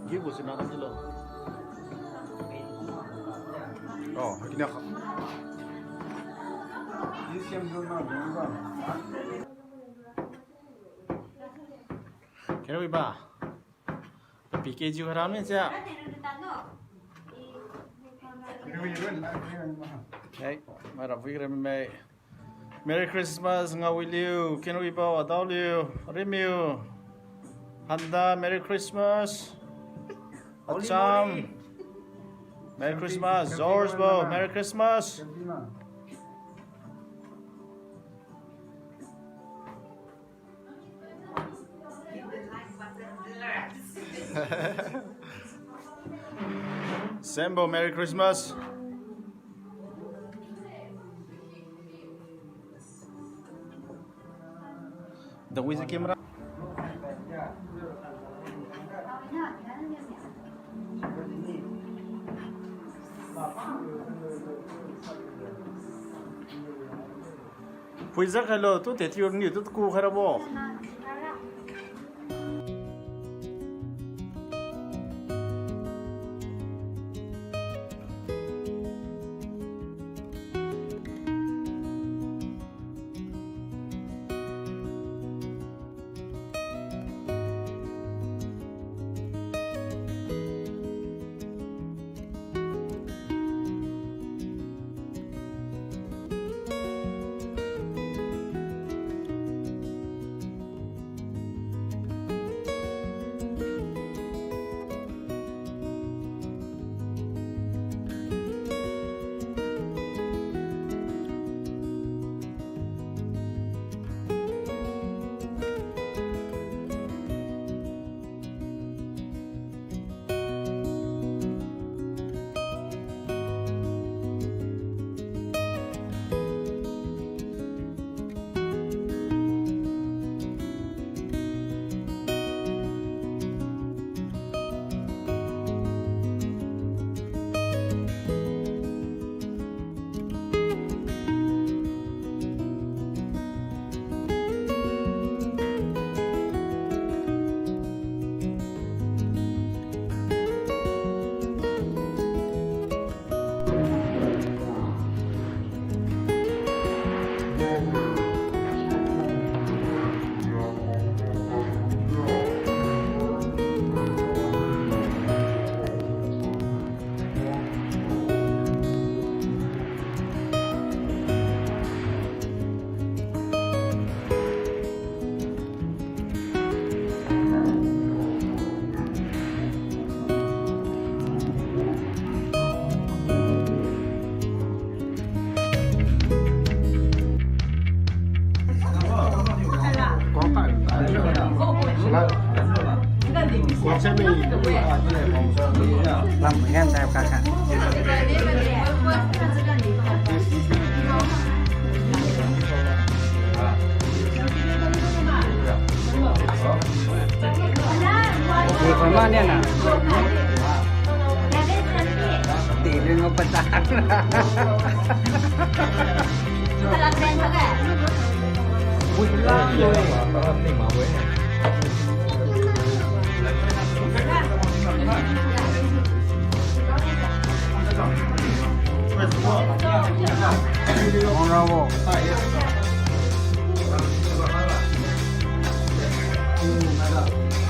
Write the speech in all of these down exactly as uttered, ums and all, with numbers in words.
Gibo sina kami lo. Oh, kini ka. Kena wiba. Pi kejiu haram ni sia. Hey, mara vui rem mai. Merry Christmas, ngawiliu, Kenwibo, Adaoliu, Rimiu, Handa, Merry Christmas. Holy Acham. Moly. Merry Christmas, George bo, Merry Christmas. Sembo, Merry Christmas. The with the camera. Puiza khailo, tu te thiu ni tu ku khairabo.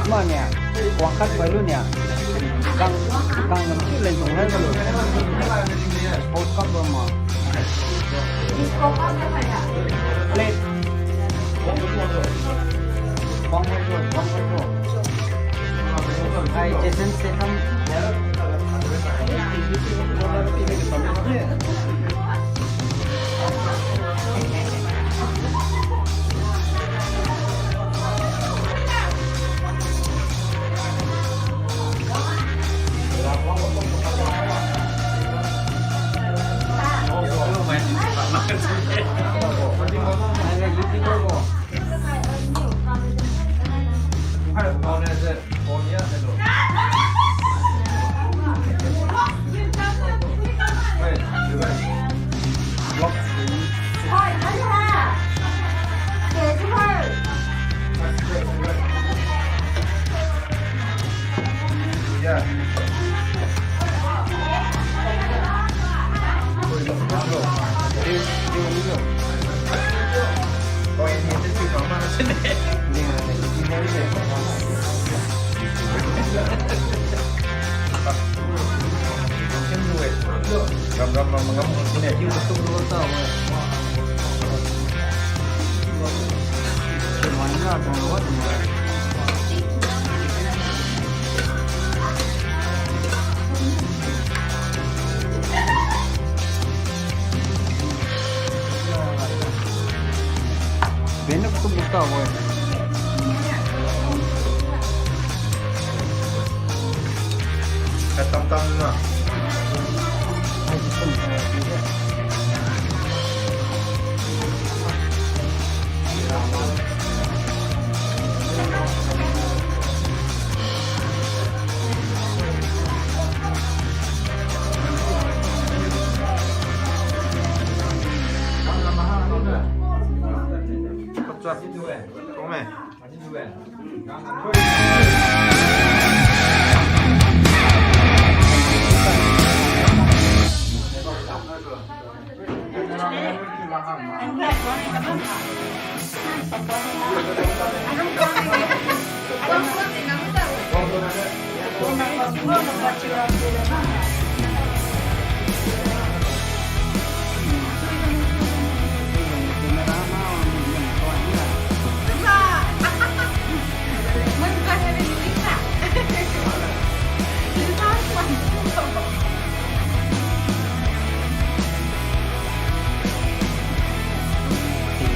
Mania, wangkhat pailu nia. Kang, kang nam chiu leng tong hai kalu. Sport cup ba ma. Plate. Bang bang bang bang. Hai, Jason Statham. Benuk tu buka boy. Katam tam na.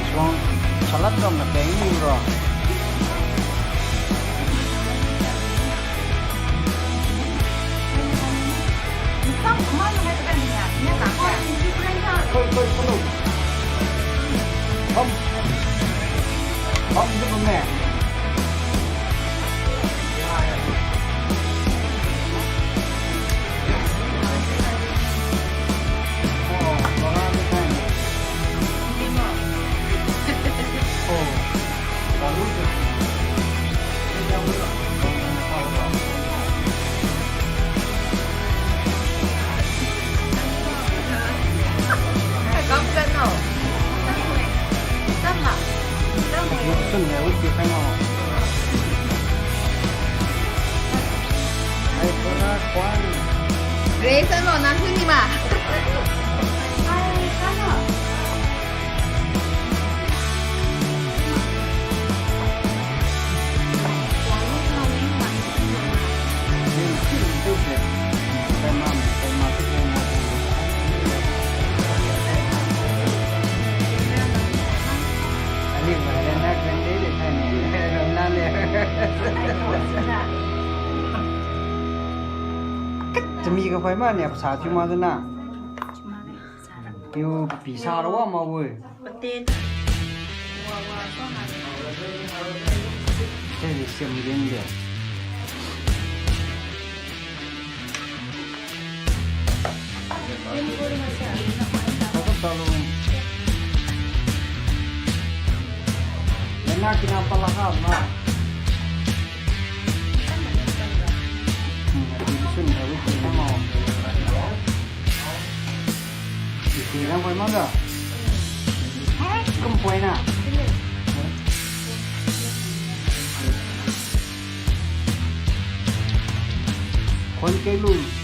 Suang salad rong na peng ni ro. Koi, koi, koi. Bam. Bam tu bam ne. Grace, ano, nang sini ma? Chami ga phai ma nia pasa thiu ma dana. Tiu pi sa ra wa ma we. Tadi siam din de. Kau talu. Ena kina pala ha ma. Hmm, ati sun da wiki na ma. Isi rang poi mangga. Kum poi na. Khon kelu.